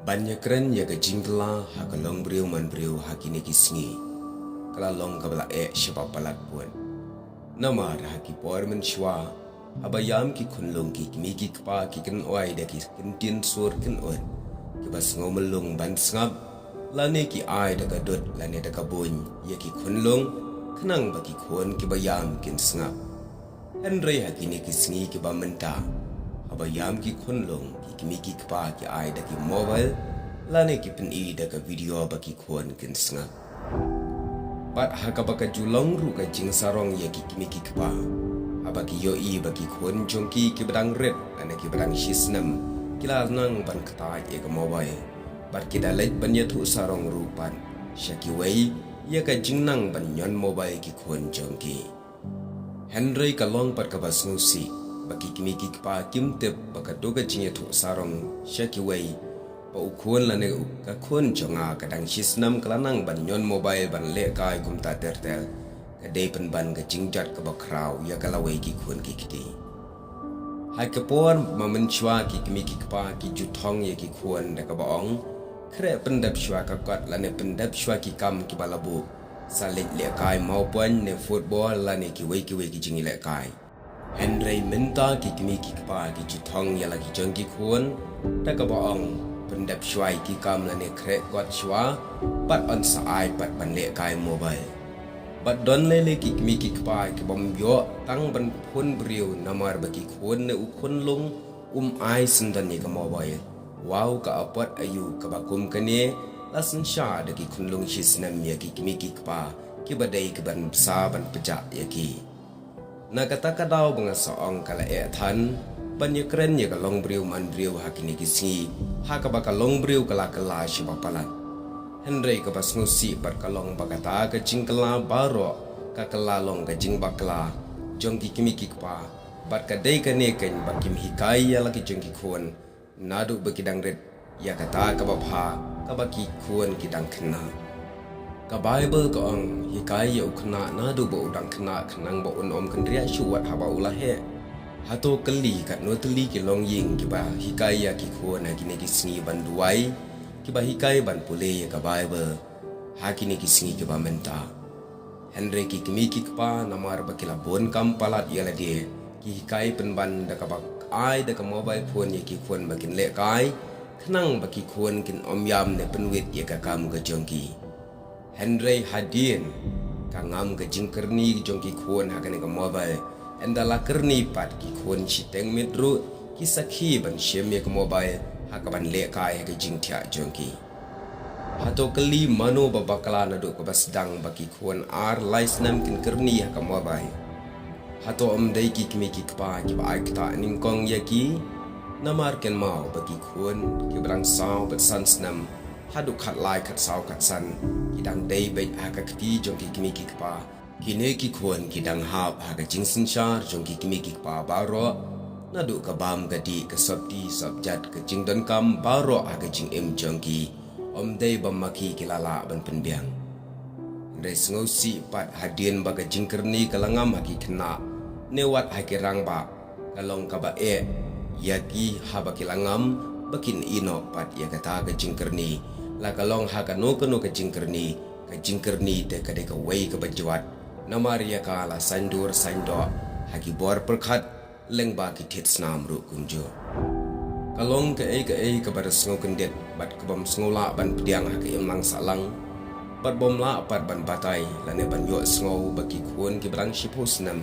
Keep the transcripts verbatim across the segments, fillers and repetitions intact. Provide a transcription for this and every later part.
Ban ïakren ïa ka jingkylla ha ka longbriew manbriew ha kine ki sngi ka la long kaba la eh shibun palat bun. Namar ha ki por mynshuwa, haba ïam ki khunlung ki kmie ki kpa ki kynoi da ki kyntien sur kynoi kiba sngew myllung ban sngap, lane ki ai da ka dud lane da ka buiñ ïa ki khunlung, khnang ba ki khun kiba ïam kin sngap. Hynrei ha kine ki sngi kiba mynta, haba ïam ki khunlung ki kmie ki kpa ki ai da ki mobile, lane ki pyni da ka video ba ki khun kin sngap. Bad ha kaba ka ju long ruh ka jingsarong ïa ki kmie ki kpa, haba ki ïohi ba ki khun jong ki kiba dang rit lane kiba dang shisnem ki la nang ban ktai ïa ka mobile, bad ki da leit ban ïathuh sarong ruh pat sha kiwei ïa ka jingnang ban ñion mobile ki khun jong ki. Hynrei ka long pat kaba sngewsih ba ki kmie ki kpa kim tip ba kato ka jingïathuh sarong sha kiwei ba u khun lane ka khun jong nga ka dang shisnem ka la nang ban ñion mobile ban lehkai kumta ter ter, ka dei pynban ka jingjot kaba khraw ïa ka lawei ki khun ki kti. Ha ka por ma mynshuwa ki kmie ki kpa ki ju thong ïa ki khun da kaba ong, khreh pyndep shuwa ka kot lane pyndep shuwa ki kam kiba la buh, sa leit lehkai mawpoiñ ne football lane kiwei kiwei ki jingïalehkai. Hynrei mynta ki kmie ki kpa ki ju thong ïa la ki jong ki khun da kaba ong, pyndep shuwa ïa ki kam lane khreh kot shuwa, bad yn sa ai pat ban lehkai mobile. Bad don lei lei ki kmie ki kpa kibym ïoh tang ban phone briew namar ba ki khun ne u khunlung um ai syndon ïa ka mobile. Wow, ka apot aïu kaba kum kane la synshar da ki khunlung shisnem ïa ki kmie ki kpa kiba dei kiban bsa ban pjah ïa ki. Na kata ka daw ba nga sa ong ka la eh than ban ïakren ïa ka longbriew manbriew ha kine ki sngi, ha kaba ka longbriew ka la kylla shibun palat. Hynrei kaba sngewsih bad ka long ba kata ka jingkylla baroh ka kylla long ka jingbakla jong ki kmie ki kpa, bad ka dei kane keiñ ba kim hikai ïa la ki jong ki khun naduh ba ki dang rit ïa kata kaba bha kaba ki khun ki dang khynnah. Ka Baibl ka ong, hikai ïa u khynnah naduh ba u dang khynnah khnang ba un ym kynriah shuh wat haba u la heh. Hato kylli katno tylli ki longïing kiba hikai ïa ki khun ha kine ki sngi ban duwai, kiba hikai ban pule ïa ka Baibl ha kine ki sngi kiba mynta. Hynrei ki kmie ki kpa namar ba ki la bun kam palat ïa lade, ki hikai pynban da kaba ai da ka mobile phone ïa ki khun ba kin lehkai, khnang ba ki khun kin ym ïam ne pynwit ïa ka kam ka jong ki. Hynrei hadien ka ngam ka jingkyrni jong ki khun ha kane ka mobile, ynda la kyrni pat ki khun shiteng miet ruh ki sakhi ban shim ïa ka mobile ha kaban lehkai ha ka jingthiah jong ki. Hato kylli mano ba bakla naduh kaba sdang ba ki khun ar lai snem kin kyrni ha ka mobile? Hato ym dei ki kmie ki kpa kiba ai ktah nyngkong ïa ki? Namar kynmaw ba ki khun kiba dang saw bad san snem haduh khatlai khatsaw khatsan ki dang dei beit ha ka kti jong ki kmie ki kpa. Kine ki khun ki dang hap ha ka jingsynshar jong ki kmie ki kpa baroh, naduh ka bam ka dih, ka sopti sopjat, ka jingdonkam baroh ha ka jingim jong ki. Ym dei ba ma ki ki la lah ban pynbiang. Hynrei sngewsih pat hadien ba ka jingkyrni ka la ngam ha ki khynnah ne wat ha ki rangbah, ka long kaba eh ïa ki haba ki la ngam ba kin ïehnoh pat ïa kata ka jingkyrni. La ka long ha kano kano ka jingkyrni, ka jingkyrni te ka dei kawei kaba jwat, namar ïa ka la saiñdur saiñdoh ha ki bor pyrkhat lyngba ki thied snam ruh kumjuh. Ka long kaei kaei kaba da sngew kyndit bad kabym sngew lah ban pdiang ha ka imlang sahlang, bad bym lah pat ban batai lane ban ïohsngew ba ki khun kiba dang shiphew snem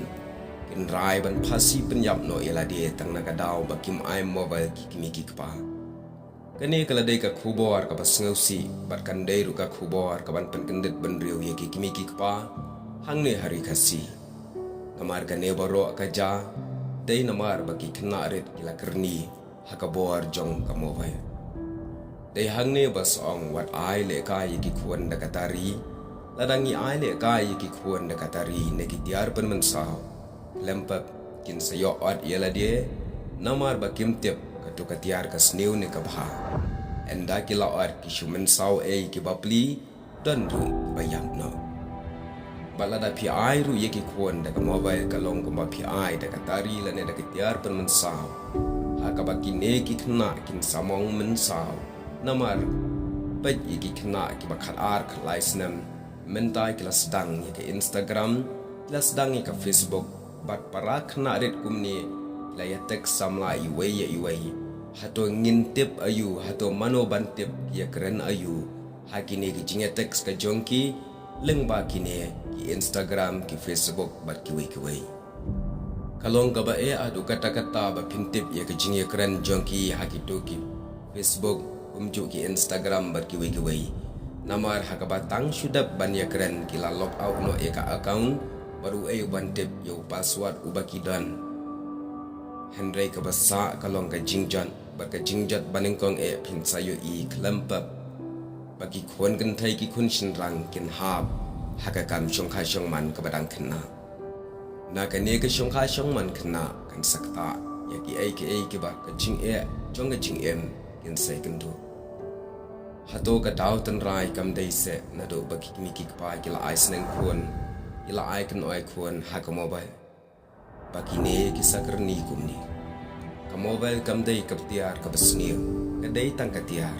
kin rai ban phasi pynïap noh ïa lade tang na ka daw ba kim ai mobile ki kmie ki kpa. Kane ka la dei ka khubor kaba sngewsih bad kan dei ruh ka khubor kaban pynkyndit bynriew ïa ki kmie ki kpa hangne ha Ri Khasi. Namar kane baroh ka jia dei namar ba ki khynnah rit ki la kyrni ha ka bor jong ka mobile. Dei hangne ba sa ong wat ai lehkai ïa ki khun da ka tari. Lada ngi ai lehkai ïa ki khun da ka tari ne ki tiar pynmynsaw, khlem pep kin sa ïoh ot ïa lade, namar ba kim tip kato ka tiar ka sniew ne ka bha. Ynda ki la ot ki shu mynsaw ei kiba pli, don ruh kiba ïap noh. Bad lada phi ai ruh ïa ki khun da ka mobile ka long kumba phi ai da ka tari lane da ka tiar pynmynsaw, ha kaba kine ki khynnah kin samong mynsaw Namar peit ïa ki khynnah kiba khatar khatlai snem mynta ki la sdang ïa ka Instagram, ki la sdang ïa ka Facebook, bad para khynnah rit kumne ki la ïa text samla iwei ïa iwei. Hato ngin tip aïu, hato mano ban tip ki ïa kren aïu ha kine ki jingïa text ka jong ki, lyngba kine ki Instagram, ki Facebook bad kiwei kiwei. Ka long kaba eh haduh katta katta ba phin tip ïa ka jingïakren jong ki ha kito ki Facebook, kumjuh ki Instagram bad kiwei kiwei. Namar ha kaba tang shu dep ban ïakren ki la log out noh ïa ka account, bad uei u ban tip ïa u password uba ki don. Hynrei kaba sah ka long ka jingjot, bad ka jingjot ba nyngkong eh phin sa ïohi khlem pep ba ki khun kynthei ki khun shynrang kin hap ha ka kam shongkha shongman kaba dang khynnah. Na kane ka shongkha shongman khynnah kan sa ktah ïa kiei kiei kiba ka jingeh jong ka jingim kin sa ïakynduh. Hato ka daw tynrai kam dei seh naduh ba ki kmie ki kpa ki la ai sneng khun, ki la ai kynoi khun ha ka mobile? Ba kine ki sakyrni kumne. Ka mobile kam dei ka tiar kaba sniew, ka dei tang ka tiar.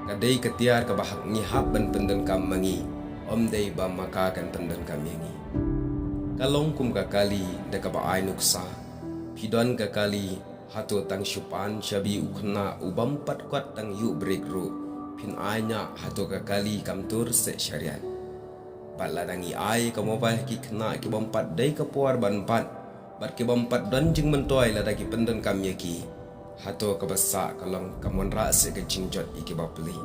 Ka dei ka tiar kaba hap ngi hap ban pyndonkam ma ngi, ym dei ba ma ka kan pyndonkam ïa ngi. Ka long kum ka kali da kaba ai nuksa. Phi don ka kali, hato tang shu pan shabi u khynnah u bym pat kwah tang ïuh break ruh, phin ai ñiah, hato ka kali kam tur seh shariat? Bad lada ngi ai ka mobile ha ki khynnah ki bym pat dei ka por ban bat, bad ki bym pat don jingmyntoi lada ki pyndonkam ïa ki, hato kaba sah ka long kam wanrah seh ka jingjot ïa kiba pli?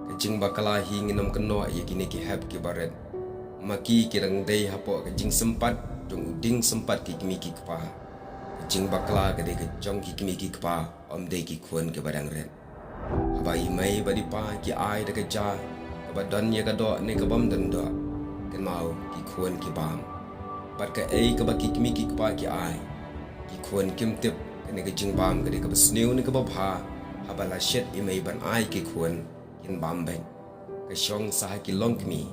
Ka jingbakla hi ngin ym kynnoh ïa kine ki hep kiba rit. Ma ki ki dang dei hapoh ka jingsympat jong u dieng sympat ki kmie ki kpa. Ka jingbakla ka dei ka jong ki kmie ki kpa, ym dei ki khun kiba dang rit. Haba i mei bad i pa ki ai da ka ja kaba don ïa ka doh ne ka bym don doh, kynmaw ki khun ki bam. Bad kaei kaba ki kmie ki kpa ki ai, ki khun kim tip. Kane ka jingbam ka dei kaba sniew ne kaba bha, haba la shet i mei ban ai ki khun, kin bam beit. Ka shong sa ha ki longkmie,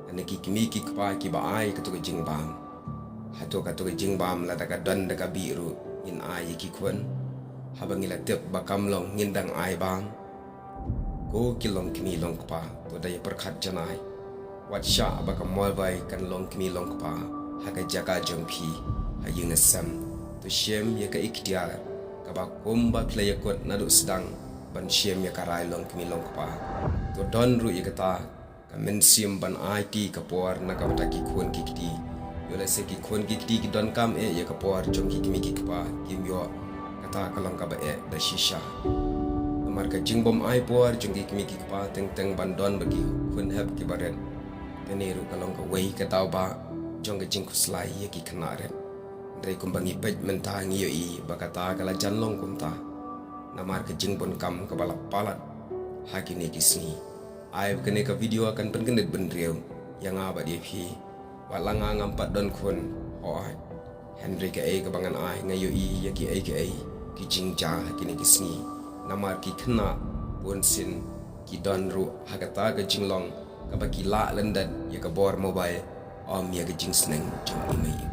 lane ki kmie ki kpa kiba ai kato ka jingbam. Hato kato ka jingbam lada ka don da ka bih ruh ngin ai ïa ki khun, haba ngi la tip ba kam long ngin dang ai bam? Ko ki longkmie longkpa, to da ïa pyrkhat janai. Wat shah ba ka mobile kan longkmie longkpa ha ka jaka jong phi ha ïing ha sem. To shim ïa ka iktiar kaba kumba phi la ïakut naduh sdang ban shim ïa ka rai longkmie longkpa. To don ruh ïa kata ka mynsiem ban aiti ka por na ka bynta ki khun ki kti. Ïoh lehse ki khun ki kti ki donkam eh ïa ka por jong ki kmie ki kpa, kim ïoh, kata ka long kaba eh da shisha. Namar ka jingbym ai por jong ki kmie ki kpa teng teng ban don bad ki khun hep kiba rit, kane ruh ka long kawei ka daw ba jong ka jingkhuslai ïa ki khynnah rit. Hynrei kumba ngi peit mynta ngi ïohi ba kata ka la jan long kumta. Namar ka jingbun kam kaba la palat ha kine ki sngi. Ai ba kane ka video kan pynkyndit bynriew ïa nga bad ïa phi. Wat la nga ngam pat don khun, hooid. Hynrei kaei kaba ngan ai, nga ïohi ïa kiei kiei ki jingjia ha kine ki sngi. Namar ki khynnah bunsien ki don ruh ha kata ka jinglong kaba ki lah lyndet ïa ka bor mobile, ym ïa ka jingsneng jong i mei i